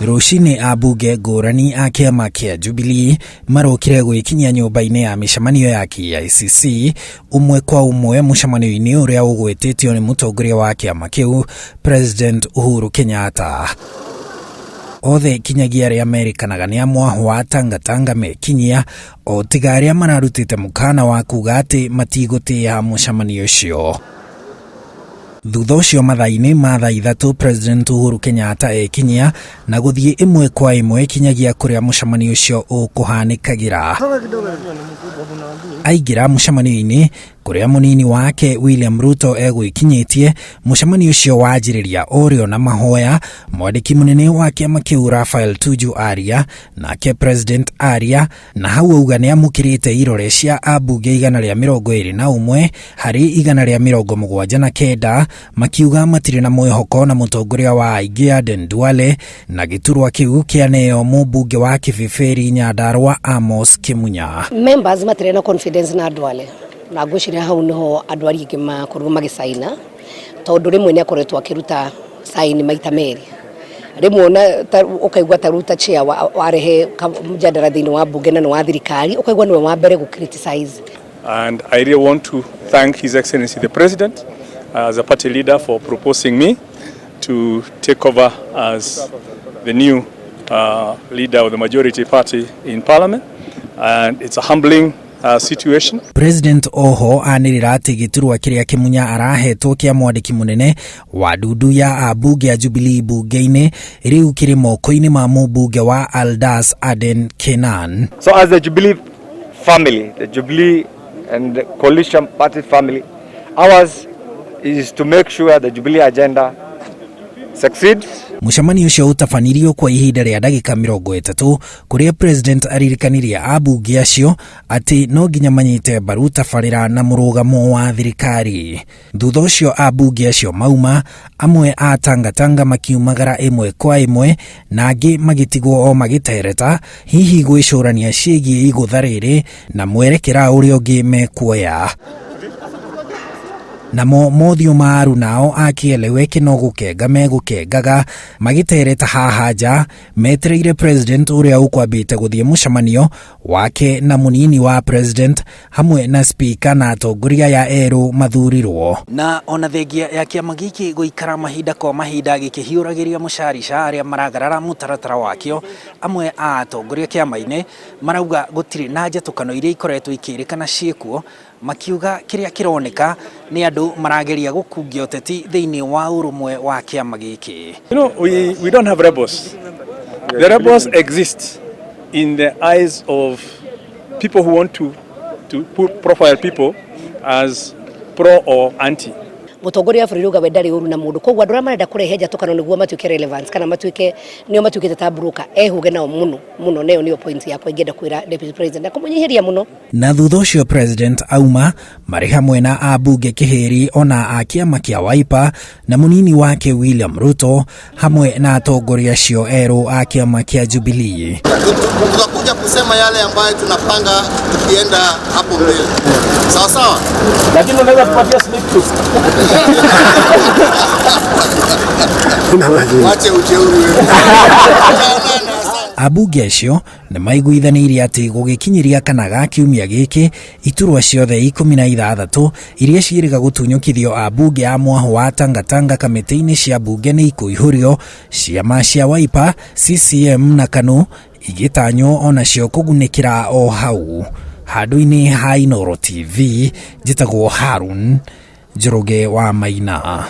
Rũcinĩ ambunge ngũrani a kĩama kĩa Jubilee marokire gwĩkinyia nyũmba-inĩ ya mĩcemanio ya KICC ũmwe kwa ũmwe mũcemanio-inĩ ũrĩa ũgwĩtĩtio nĩ mũtongoria wa kĩama kĩu President Uhuru Kenyatta. Othe kinyagia arĩa merĩkanaga nĩ a mwahũ wa Tangatanga mekinyia o tiga arĩa mararutĩte mũkana wa kuga atĩ matigũtĩĩa mũcemanio ũcio. Thutha ũcio mathaa-inĩ ma thaa 3 President Uhuru Kenyatta ekinyia na gũthiĩ ĩmwe kwa ĩmwe kinyagia kũrĩa mũcemanio ũcio ũkũhanĩkagĩra. Aingĩra mũcemanio-inĩ kũrĩa mũnini wake William Ruto egwĩkinyĩtie, mũcemanio ũcio wanjĩrĩria orĩo na mahoya, mwandĩki mũnene wa kĩama kĩu Raphael Tuju aria, nake President aria, na hau auga nĩ amũkĩrĩte irore cia ambunge 121 harĩ 179 makiuga matirĩ na mwĩhoko na mũtongoria wa aingĩ Aden Duale, na gĩturwa kĩu kĩaneo mũmbunge wa Kibibĩri Nyandarua Amos Kĩmunya. Members matirĩ na confidence na Duale, na ngwĩciria hau niho andũ arĩa aingĩ makorirwo magĩcaina, tondũ rĩmwe nĩ akoretwo akĩruta sign maita merĩ. Rĩmwe ona ũkaigua ta rĩu ta chair warehe mjadala thĩinĩ wa bunge na nĩ wa thirikari, ũkaigua nĩwe wa mbere gũ criticize. And I really want to thank His Excellency the President as a party leader for proposing me to take over as the new leader of the majority party in Parliament. And it's a humbling situation. President oho anĩrĩra atĩ gĩturwa kĩrĩa Kĩmunya arahetwo kĩa mwandĩki mũnene wa ndundu ya ambunge a Jubilee bunge-inĩ rĩu kĩrĩ moko-inĩ ma mũmbunge wa Aldas Aden Kenan. So as the Jubilee family, the Jubilee and the coalition party family, ours is to make sure the Jubilee agenda succeeds. Mũcemanio ũcio ũtabanirio kwa ihinda rĩa ndagĩka 30 kũrĩa President aririkanirie ambunge acio atĩ no nginya manyite mbaru tabarĩra na mũrũgamo wa thirikari. Thutha ũcio ambunge acio mauma, amwe a Tangatanga makiumagara ĩmwe kwa ĩmwe na angĩ magĩtigwo o magĩtereta, hihi gwĩcũrania ciĩgiĩ igũtha rĩrĩ na mwerekera ũrĩa ũngĩ mekuoya. Namo mothiũ ma arunao a Kieleweke no gũkenga megũkengaga magĩtereta haha nja metereire President ũrĩa ũkwambĩte gũthiĩ mũcemanio wake na mũnini wa President hamwe na Speaker na atongoria aya erũ mathurirwo. Na ona thengia ya kĩama gĩkĩ gũikara mahinda kwa mahinda gĩkĩhiũragĩria mũcarica arĩa maragarara mũtaratara wakĩo, amwe a atongoria kĩama-inĩ marauga gũtirĩ na njatũkano iria ikoretwo ikĩrĩkana ciĩkuo, makiuga kĩrĩa kĩroneka nĩ andũ marageria gũkungia ũteti thĩinĩ wa ũrũmwe wa kĩama gĩkĩ. We don't have rebels. The rebels exist in the eyes of people who want to put profile people as pro or anti. Mũtongoria wa bũrũri auga we ndarĩ ũru na mũndũ, koguo andũ arĩa marenda kũrehe njatũkano nĩguo matuĩke relevance kana matuĩke nĩo matuĩkĩte ta broker, ehuge nao mũno mũno. Nayo nĩyo point yakwa ingĩenda kwĩra Deputy President na kũmũnyihĩria mũno. Na thutha ũcio President auma marĩ hamwe na ambunge kĩhĩri ona a kĩama kĩa Wiper na mũnini wake William Ruto hamwe na atongoria acio erũ a kĩama kĩa Jubilee. Tutakuja kusema yale ambayo tunapanga tukienda hapo mbele. Sawa sawa? Lakini unaweza tupatia sneak peek. Wache ujeuri wewe. Ambunge acio nĩ maiguithanĩirie atĩ gũgĩkinyĩria kana ga kiumia gĩkĩ iturwa ciothe 16 iria ciĩrĩga gũtunyũkithio ambunge a mwahũ wa Tangatanga kamĩtĩ-inĩ cia mbunge nĩ ikũihũrio, ciama cia Wiper, CCM na KANU igĩtanywo onacio kũgunĩkĩra o hau. Handũ-inĩ ha Inooro TV, njĩtagwo Harun Njoroge wa Maina.